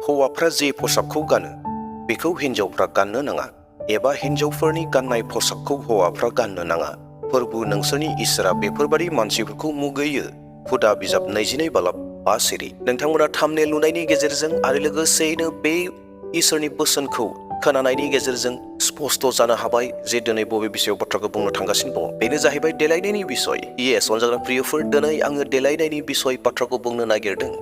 हौवाफ्रा जे पोशाकखौ गानो बेखौ हिन्जावफ्रा गाननो नाङा एबा हिन्जावफोरनि गाननाय पोशाकखौ हौवाफ्रा गाननो नाङा। फोरबु नोंसोरनि इसोरा बेफोरबादि मानसिफोरखौ मुगैयो। हुदा बिजाब 22:5 सिरि। नोंथांमोना थामनेल नुनायनि गेजेरजों आरो लोगोसेयैनो बे इसोरनि बोसोनखौ खोनानायनि गेजेरजों स्पष्ट जानो हाबाय जे दिनै बबे बिसयाव बाथ्राखौ बुंनो थांगासिनो दङ। बेनो जाहैबाय देलायनायनि बिसय। येस अनजाग्रा प्रियफोर, दिनै आङो देलायनायनि बिसय बाथ्राखौ बुंनो नागिरदों।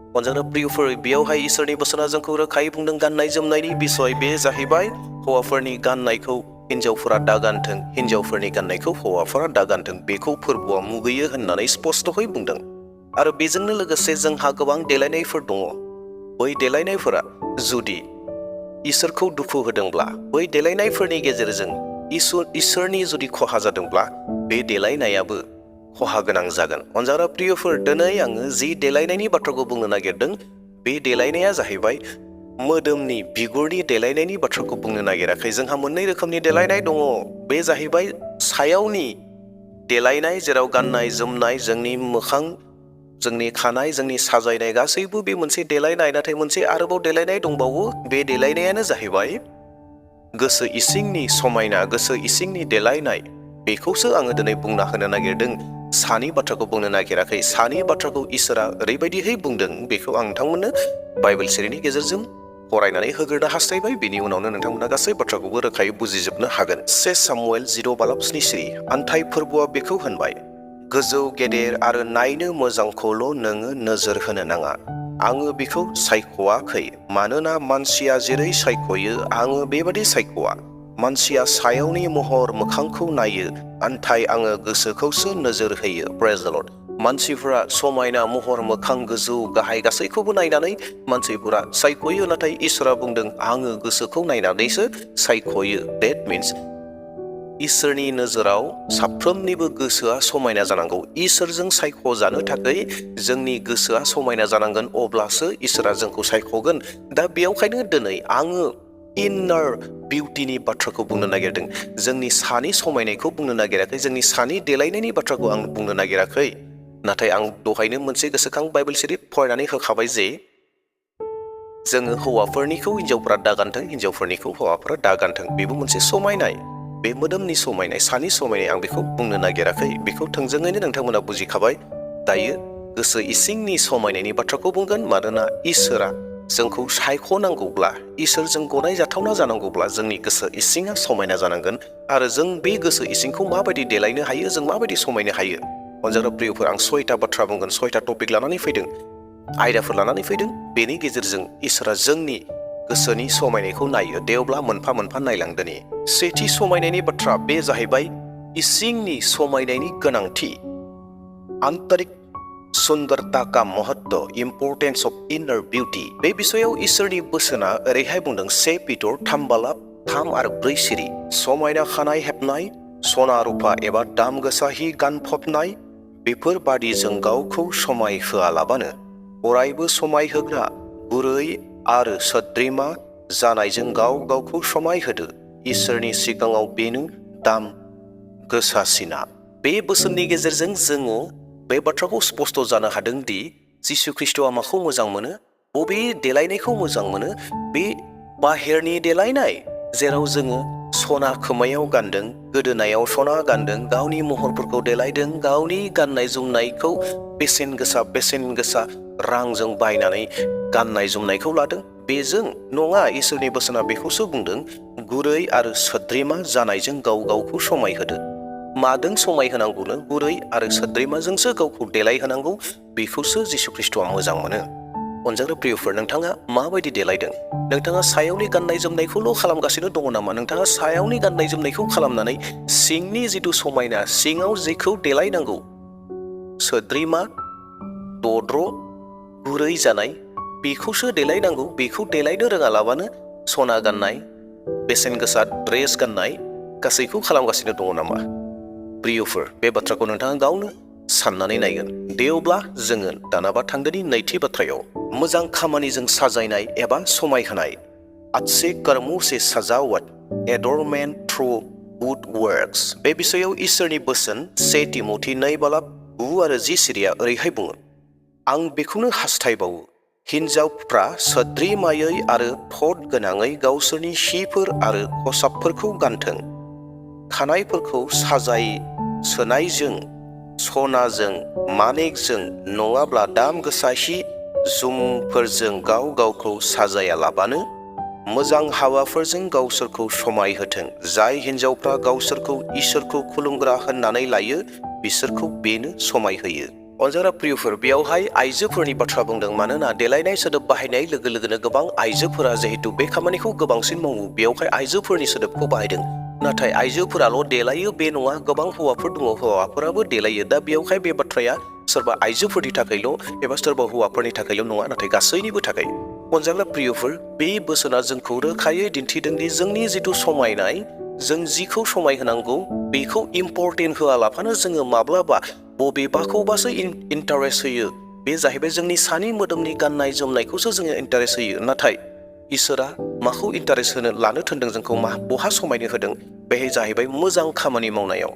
अनजाग्रा प्रियफोर, बेयावहाय इसोरनि बोसोना जोंखौ रोखायै बुंदों गाननाय जोमनायनि बिसय। बे जाहैबाय हौवाफोरनि गाननायखौ हिन्जावफोरा दागानथों, हिन्जावफोरनि गाननायखौ हौवाफोरा दागानथों। बेखौ फोरबुआ मुगैयो होननानै स्पष्टयै बुंदों। आरो बेजोंनो लोगोसे जोंहा गोबां देलायनायफोर दङ। बै देलायनायफोरा जुदि इसोरखौ दुखु होदोंब्ला, बै देलायनायफोरनि गेजेरजों इसोरनि जुदि खहा जादोंब्ला, बे देलायनायाबो खहा गोनां जागोन। अनजाग्रा प्रियफोर, दिनै आङो जि देलायनायनि बाथ्राखौ बुंनो नागिरदों, बे देलायनाया जाहैबाय मोदोमनि बिगुरनि देलायनायनि बाथ्राखौ बुंनो नागिराखै। जोंहा मोननै रोखोमनि देलायनाय दङ। बे जाहैबाय सायावनि देलायनाय, जेराव गाननाय जोमनाय, जोंनि मोखां, जोंनि खानाय, जोंनि साजायनाय गासैबो बे मोनसे देलायनाय। नाथाय मोनसे आरोबाव देलायनाय दंबावो। बे देलायनायानो जाहैबाय गोसो इसिंनि समायना, गोसो इसिंनि देलायनाय। बेखौसो आङो दिनै बुंना होनो नागिरदों। सानि बाथ्राखौ बुंनो नागिराखै। सानि बाथ्राखौ इसोरा ओरैबायदिहै बुंदों, बेखौ आं नोंथांमोननो बाइबेल सिरिनि गेजेरजों फरायनानै होग्रोनो हास्थायबाय। बेनि उनावनो नोंथांमोना गासै बाथ्राखौबो रोखायै बुजिजोबनो हागोन। 1 सामुएल 6:7 आन्थाइ फोरबुआ बेखौ होनबाय, गोजौ गेदेर आरो नायनो मोजांखौल' नोङो नोजोर होनो नाङा। आङो बेखौ सायख'वाखै। मानोना मानसिया जेरै सायख'यो आङो बेबादि सायख'वा। मानसिया सायावनि महर मोखांखौ नायो, आन्थाइ आङो गोसोखौसो नोजोर होयो। प्रेज द लर्ड। मानसिफोरा समायना महर मोखां, गोजौ गाहाय गासैखौबो नायनानै मानसिफोरा सायख'यो। नाथाय इसोरा बुंदों, आङो गोसोखौ नायनानैसो सायख'यो। डेट मिन्स इसोरनि नोजोराव साफ्रोमनिबो गोसोआ समायना जानांगौ। इसोरजों सायख'जानो थाखाय जोंनि गोसोआ समायना जानांगोन, अब्लासो इसोरा जोंखौ सायख'गोन। दा बेयावखायनो दिनै आङो इन्नार बिउटिनि बाथ्राखौ बुंनो नागिरदों। जोंनि सानि समायनायखौ बुंनो नागिराखै, जोंनि सानि देलायनायनि बाथ्राखौ आं बुंनो नागिराखै। नाथाय आं दहायनो मोनसे गोसोखां बाइबेल सिरि फरायनानै होखाबाय जे जोङो हौवाफोरनिखौ हिन्जावफोरा दागानथों, हिन्जावफोरनिखौ हौवाफोरा दागानथों। बेबो मोनसे समायनाय, बे मोदोमनि समायनाय, सानि समायनाय। आं बेखौ बुंनो नागिराखै। बेखौ थोंजोङैनो नोंथांमोना बुजिखाबाय। दायो गोसो इसिंनि समायनायनि बाथ्राखौ बुंगोन। मानोना इसोरा जोंखौ सायख'नांगौब्ला, इसोरजों गनायजाथावना जानांगौब्ला जोंनि गोसो इसिङा समायना जानांगोन। आरो जों बे गोसो इसिंखौ माबायदि देलायनो हायो, जों माबायदि समायनो हायो। अनजाग्रा प्रियफोर, आं 6टा बाथ्रा बुंगोन, 6टा टपिक लानानै फैदों, आयदाफोर लानानै फैदों। बेनि गेजेरजों इसोरा जोंनि गोसोनि समायनायखौ नायो। देवब्ला मोनफा मोनफा नायलांदोनि। सेथि समायनायनि बाथ्रा, बे जाहैबाय इसिंनि समायनायनि गोनांथि। आन्तरिक सुन्दरता का महत्व, इम्पोर्टेन्स अफ इन्नार बिउटि। बे बिसयाव इसोरनि बोसोना ओरैहाय बुंदों, 1 पिटर 3:3-4 सिरि। समायना खानाय हेबनाय, सना रुफा एबा दाम गोसा हि गानफबनाय, बेफोरबादि जों गावखौ समाय होआलाबानो अरायबो समायहोग्रा, गुरै आरो सोद्रोमा जानायजों गाव गावखौ समाय होदो। इसोरनि सिगाङाव बेनो दाम गोसासिना। बे बोसोननि गेजेरजों जोङो बे बाथ्राखौ स्पष्ट जानो हादों दि जिसु ख्रिस्ट'आ माखौ मोजां मोनो, बबे देलायनायखौ मोजां मोनो। बे बाहेरनि देलायनाय, जेराव जोङो सना खोमायाव गानदों, गोदोनायाव सना गानदों, गावनि महरफोरखौ देलायदों, गावनि गाननाय जोमनायखौ बेसेन गोसा रांजों बायनानै गाननाय जोमनायखौ लादों। बेजों नङा। इसोरनि बोसोना बेखौसो बुंदों, गुरै आरो सोद्रोमा जानायजों गाव गावखौ समायहोदो। मादों समायहोनांगौनो? गुरै आरो सोद्रोमाजोंसो गावखौ देलायहोनांगौ। बेखौसो जिसु ख्रिस्ट'आ मोजां मोनो। अनजाग्रा प्रियफोर, नोंथाङा माबायदि देलायदों? नोंथाङा सायावनि गाननाय जोमनायखौल' खालामगासिनो दङ नामा? नोंथाङा सायावनि गाननाय जोमनायखौ खालामनानै सिंनि जिथु समायना, सिङाव जेखौ देलायनांगौ, सोद्रोमा, दद्र', गुरै जानाय, बेखौसो देलायनांगौ। बेखौ देलायनो रोङालाबानो सना गाननाय, बेसेन गोसा ड्रेस गाननाय, गासैखौ खालामगासिनो दङ नामा? प्रियफोर, बे बाथ्राखौ नोंथाङा गावनो साननानै नायगोन। देवब्ला जोङो दानाबा थांदोनि नैथि बाथ्रायाव, मोजां खामानिजों साजायनाय एबा समायहोनाय। अच्छे कर्मों से सजावट, एडornment थ्रू गुड वर्क्स। बे बिसयाव इसोरनि बोसोन 1 तिमथि 2:9-10 सिरिया ओरैहाय बुङो, आं बेखौनो हास्थायबावो, हिन्जावफ्रा सोद्रोमायै आरो थद गोनाङै गावसोरनि सिफोर आरो खसाबफोरखौ गानथों। खानाइफोरखौ साजाय सोनायजों, सनाजों, मानेकजों नङाब्ला दाम गोसा सि जुमफोरजों गाव गावखौ साजायालाबानो मोजां हाबाफोरजों गावसोरखौ समायहोथों। जाय हिन्जावफ्रा गावसोरखौ इसोरखौ खुलुमग्रा होननानै लायो बिसोरखौ बेनो समायहोयो। अनजाग्रा प्रियफोर, बेयावहाय आइजोफोरनि बाथ्रा बुंदों। मानोना देलायनाय सोदोब बाहायनाय लोगो लोगोनो गोबां आइजोफोरा जिहेतु बे खामानिखौ गोबांसिन मावो, बेयावहाय आइजोफोरनि सोदोबखौ बाहायदों। नाथाय आइजोफोराल' देलायो बे नङा, गोबां हौवाफोर दङ, हौवाफोराबो देलायो। दा बेयावहाय बे बाथ्राया सोरबा आइजोफोरनि थाखायल' एबा सोरबा हौवाफोरनि थाखायल' नङा, नाथाय गासैनिबो थाखाय। अनजाग्रा प्रियफोर, बे बोसोना जोंखौ रोखायै दिन्थिदों दि जोंनि जिथु समायनाय, जों जिखौ समायहोनांगौ बेखौ इम्परटेन्ट होआलाफानो जोङो माब्लाबा बबेबाखौबासो इन्टारेस्ट होयो। बे जाहैबाय जोंनि सानि मोदोमनि गाननाय जोमनायखौसो जोङो इन्टारेस्ट होयो। नाथाय इसोरा माखौ इन्टारेस्ट होनो लानो थिनदों जोंखौ, बहा समायनो होदों? बेहाय जाहैबाय मोजां खामानि मावनायाव,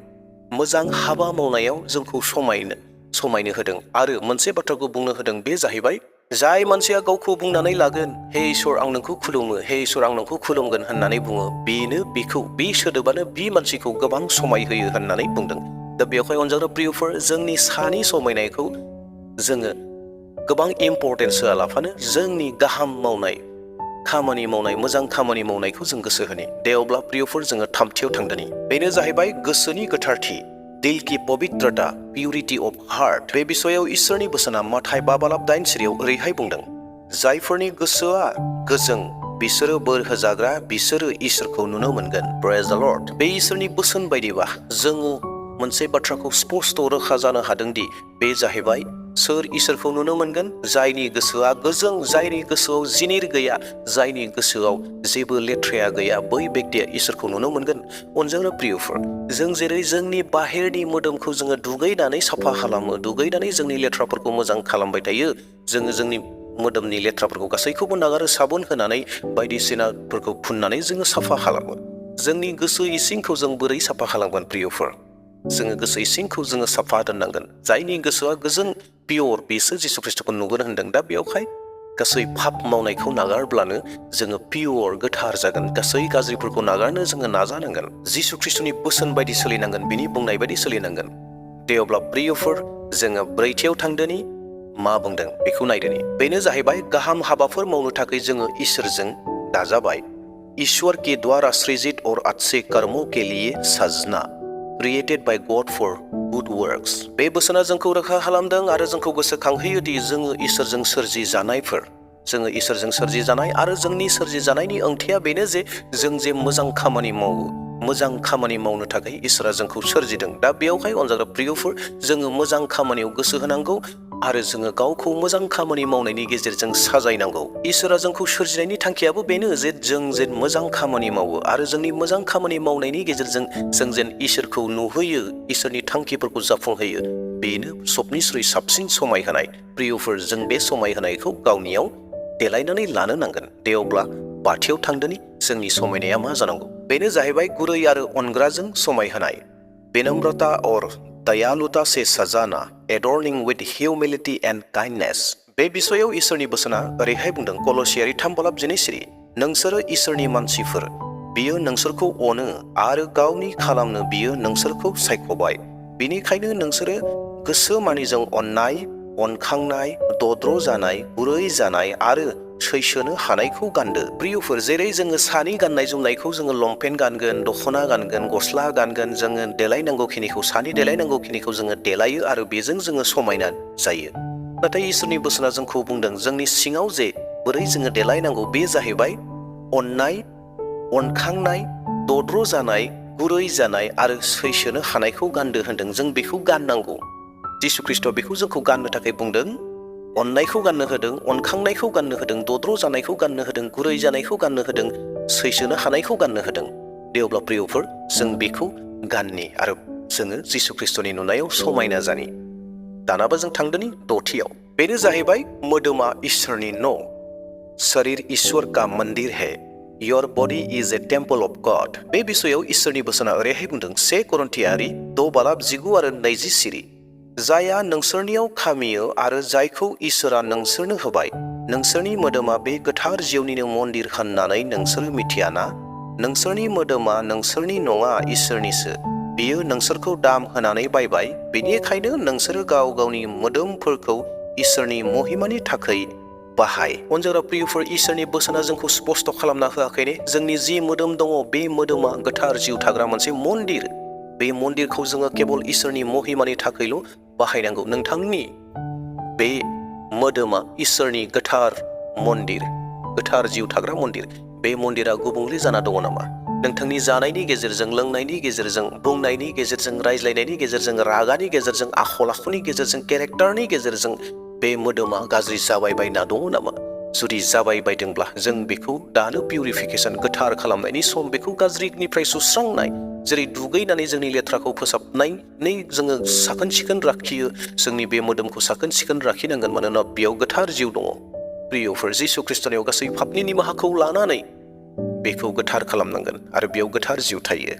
मोजां हाबा मावनायाव जोंखौ समायनो होदों। आरो मोनसे बाथ्राखौ बुंनो होदों, बे जाहैबाय जाय मानसिया गावखौ बुंनानै लागोन, हे इसोर आं नोंखौ खुलुमो, हे इसोर आं नोंखौ खुलुमगोन होननानै बुङो, बे सोदोबानो बे मानसिखौ गोबां समाय होयो होननानै बुंदों। दा बेवहाय अनजाग्रा प्रियफोर, जोंनि सानि समायनायखौ जोङो गोबां इम्परटेन्स होआलाफानो जोंनि गाहाम मावनाय, खामानि मावनाय, मोजां खामानि मावनायखौ जों गोसो होनि। दे अब्ला प्रियफोर, जोङो थामथियाव थांदोनि। बेनो जाहैबाय गोसोनि गोथारथि, दिल की पवित्रता, पिउरिटी अफ हार्ट। बे बिसयाव इसोरनि बोसोना माथाय 5:9 ओरैहाय बुंदों, जायफोरनि गोसोआ गोजों बिसोरो बोर होजाग्रा, बिसोरो इसोरखौ नुनो मोनगोन। प्रेज द लर्ड। बे इसोरनि बोसोन बायदिबा जोङो मोनसे बाथ्राखौ स्पष्ट रोखा जानो हादोंदि बे जाहैबाय सोर इसोरखौ नुनो मोनगोन? जायनि गोसोआ गोजों, जायनि गोसोआव जिनिर गैया, जायनि गोसोआव जेबो लेथ्राया गैया, बै बेक्तिया इसोरखौ नुनो मोनगोन। अनजाग्रा प्रियफोर, जों जेरै जोंनि बाहेरनि मोदोमखौ जोङो दुगैनानै साफा खालामो, दुगैनानै जोंनि लेथ्राफोरखौ मोजां खालामबाय थायो, जोङो जोंनि मोदोमनि लेथ्राफोरखौ गासैखौबो नागारो, साबुन होनानै बायदिसिनाफोरखौ फुननानै जोङो साफा खालामो। जोंनि गोसो इसिंखौ जों बोरै साफा खालामगोन प्रियफोर? जोङो गोसो इसिंखौ जोङो साफा दोननांगोन। जायनि गोसोआ गोजों, पियर, बेसो जिसु ख्रिस्ट'खौ नुगोन होनदों। दा बेयावहाय गासै पाप मावनायखौ नागारब्लानो जोङो पियर, गोथार जागोन। गासै गाज्रिफोरखौ नागारनो जोङो नाजानांगोन। जिसु ख्रिस्ट'नि बोसोन बायदि सोलिनांगोन, बिनि बुंनाय बायदि सोलिनांगोन। दे अब्ला प्रियफोर, जोङो ब्रैथियाव थांदोनि। मा बुंदों बेखौ नायदोनि। बेनो जाहैबाय गाहाम हाबाफोर मावनो थाखाय जोङो इसोरजों दाजाबाय। ईश्वर के द्वारा सृजित और अच्छे कर्मों के लिए सजना, created by God for good works. बे बोसोना जोंखौ रोखा खालामदों आरो जोंखौ गोसोखांहोयो दि जोङो इसोरजों सोरजि जानायफोर, जोङो इसोरजों सोरजि जानाय, आरो जोंनि सोरजि जानायनि ओंथिया बेनो जे जों जे मोजां खामानि मावो, मोजां खामानि मावनो थाखाय इसोरा जोंखौ सोरजिदों। दा बेयावहाय अनजाग्रा प्रियफोर, जोङो मोजां खामानियाव गोसो होनांगौ आरो जोङो गावखौ मोजां खामानि मावनायनि गेजेरजों साजायनांगौ। इसोरा जोंखौ सोरजिनायनि थांखियाबो बेनो जे जों जेन मोजां खामानि मावो आरो जोंनि मोजां खामानि मावनायनि गेजेरजों जों जेन इसोरखौ नुहैयो, इसोरनि थांखिफोरखौ जाफुंहोयो। बेनो सबनिख्रुइ साबसिन समायहोनाय। प्रियफोर, जों बे समायहोनायखौ गावनियाव देलायनानै लानो नांगोन। दे अब्ला बाथियाव थांदोनि, जोंनि समायनाया मा जानांगौ? बेनो जाहैबाय गुरै आरो अनग्राजों समायहोनाय। विनम्रता और दयालुता से सजाना, एडर्निंग विथ ह्यूमिलिटी एंड काइंडनेस। बे बिसयाव इसोरनि बोसोना ओरैहाय बुंदों, कलसियारि 3:9, नोंसोरो इसोरनि मानसिफोर, बियो नोंसोरखौ अनो आरो गावनि खालामनो बियो नोंसोरखौ सायख'बाय। बिनिखायनो नोंसोरो गोसो मानिजों अननाय, अनखांनाय, दद्र' जानाय, गुरै जानाय आरो सैसोनो हानायखौ गानदो। प्रियफोर, जेरै जोङो सानि गाननाय जोमनायखौ जोङो लंपेन्ट गानगोन, दख'ना गानगोन, गस्ला गानगोन, जोङो देलायनांगौखिनिखौ, सानि देलायनांगौखिनिखौ जोङो देलायो आरो बेजों जोङो समायना जायो। नाथाय इसोरनि बोसोना जोंखौ बुंदों, जोंनि सिङाव जे बोरै जोङो देलायनांगौ, बे जाहैबाय अननाय, अनखांनाय, दद्र' जानाय, गुरै जानाय आरो सैसोनो हानायखौ गानदो होनदों। जों बेखौ गाननांगौ। जिसु ख्रिस्ट' बेखौ जोंखौ गाननो थाखाय बुंदों। अननायखौ गाननो होदों, अनखांनायखौ गाननो होदों, दद्र' जानायखौ गाननो होदों, गुरै जानायखौ गाननो होदों, सैसोनो हानायखौ गाननो होदों। दे अब्ला प्रियफोर, जों बेखौ गाननि आरो जोङो जिसु ख्रिस्ट'नि नुनायाव समायना जानि। दानाबा जों थांदोनि दथियाव। बेनो जाहैबाय मोदोमा इसोरनि न', शरीर ईश्वर का मंदिर है, your body is a temple of God. बे बिसयाव इसोरनि बोसोना ओरैहाय बुंदों, 1 करिन्थियारि 6:19 आरो 20। जायहा नोंसोरनियाव खामियो आरो जायखौ इसोरा नोंसोरनो होबाय, नोंसोरनि मोदोमा बे गोथार जिउनिनो मन्दिर होननानै नोंसोरो मिथियाना? नोंसोरनि मोदोमा नोंसोरनि नङा इसोरनिसो। बियो नोंसोरखौ दाम होनानै बायबाय, बेनिखायनो नोंसोरो गाव गावनि मोदोमफोरखौ इसोरनि महिमानि थाखाय बाहाय। अनजाग्रा प्रियफोर, इसोरनि बोसोना जोंखौ स्पष्ट खालामना होआखै ने? जोंनि जि मोदोम दङ बे मोदोमा गोथार जिउ थाग्रा मोनसे मन्दिर। बे मन्दिरखौ जोङो केवल इसोरनि महिमानि थाखायल' बाहायनांगौ। नोंथांनि बे मोदोमा इसोरनि गोथार मन्दिर, गोथार जिउ थाग्रा मन्दिर। बे मन्दिरा गुबुंले जाना दङ नामा? नोंथांनि जानायनि गेजेरजों, लोंनायनि गेजेरजों, बुंनायनि गेजेरजों, रायज्लायनायनि गेजेरजों, रागानि गेजेरजों, आखल आखुनि गेजेरजों, केरेक्टारनि गेजेरजों बे मोदोमा गाज्रि जाबायबायना दङ नामा? जुदि जाबायबायदोंब्ला जों बेखौ दानो पिउरिफिकेसन, गोथार खालामनायनि सम। बेखौ गाज्रिनिफ्राय सुस्रांनाय, जेरै दुगैनानै जोंनि लेथ्राखौ फोसाबनानै जोङो साखोन सिखोन लाखियो, जोंनि बे मोदोमखौ साखोन सिखोन लाखिनांगोन। मानोना बेयाव गोथार जिउ दङ। प्रियफोर, जिसु ख्रिस्टनियाव गासै पापनि निमाहाखौ लानानै बेखौ गोथार खालामनांगोन आरो बेयाव गोथार जिउ थायो।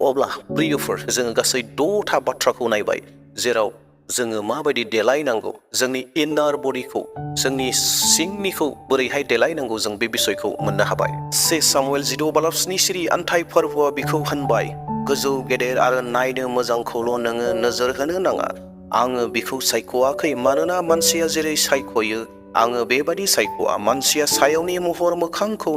अब्ला प्रियफोर, जोङो गासै 6था बाथ्राखौ नायबाय, जेराव जोङो माबायदि देलायनांगौ, जोंनि इनार बडिखौ, जोंनि सिंनिखौ बोरैहाय देलायनांगौ, जों बे बिसयखौ मोननो हाबाय। 1 सामुएल 16:7 सिरि आन्थाइ फोरबोआ बिखौ होनबाय, गोजौ गेदेर आरो नायनो मोजांखौल' नोङो नोजोर होनो नाङा। आङो बिखौ सायख'वाखै, मानोना मानसिया जेरै सायख'यो आङो बेबादि सायख'आ। मानसिया सायावनि महर मोखांखौ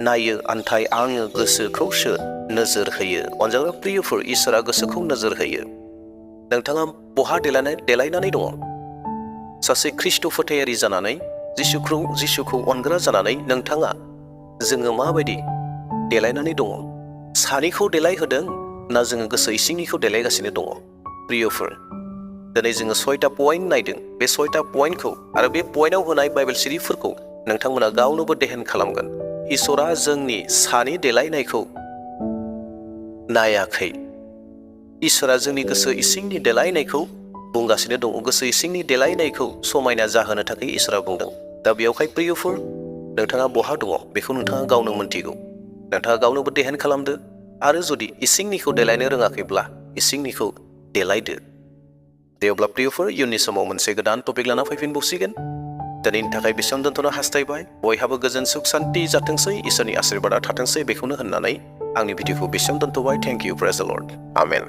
नायो, आन्थाइ आङो गोसोखौसो नोजोर होयो। अनजाग्रा प्रियफोर, इसोरा गोसोखौ नोजोर होयो। नोंथाङा बहा देलायनानै दङ? सासे ख्रिस्ट' फोथायारि जानानै, जिसुखौ अनग्रा जानानै नोंथाङा, जोङो माबायदि देलायनानै दङ? सानिखौ देलायहोदों ना जोङो गोसो इसिंनिखौ देलायगासिनो दङ? प्रियफोर, दिनै जोङो 6टा पइन्ट नायदों। बे 6टा पइन्टखौ आरो बे पइन्टआव होनाय बाइबेल सिरिफोरखौ नोंथांमोना गावनोबो देहेन खालामगोन। इसोरा जोंनि सानि देलायनायखौ नायाखै। इसोरा जोंनि गोसो इसिंनि देलायनायखौ बुंगासिनो दङ। गोसो इसिंनि देलायनायखौ समायना जाहोनो थाखाय इसोरा बुंदों। दा बेयावहाय प्रियफोर, नोंथाङा बहा दङ बेखौ नोंथाङा गावनो मोनथिगौ। नोंथाङा गावनोबो देहेन खालामदो आरो जुदि इसिंनिखौ देलायनो रोङाखैब्ला इसिंनिखौ देलायदो। दे अब्ला प्रियफोर, इयुननि समाव मोनसे गोदान टपिक लाना फैफिनबावसिगोन। दिनैनि थाखाय बेसेबां दोनथ'नो हास्थायबाय। बयहाबो गोजोन सुख सान्ति जाथोंसै, इसोरनि आशीर्बादा थाथोंसै, बेखौनो होननानै आंनि भिडिअखौ बेसेबां दोनथ'बाय। थेंक इउ, प्रेज द लर्ड, आमेन।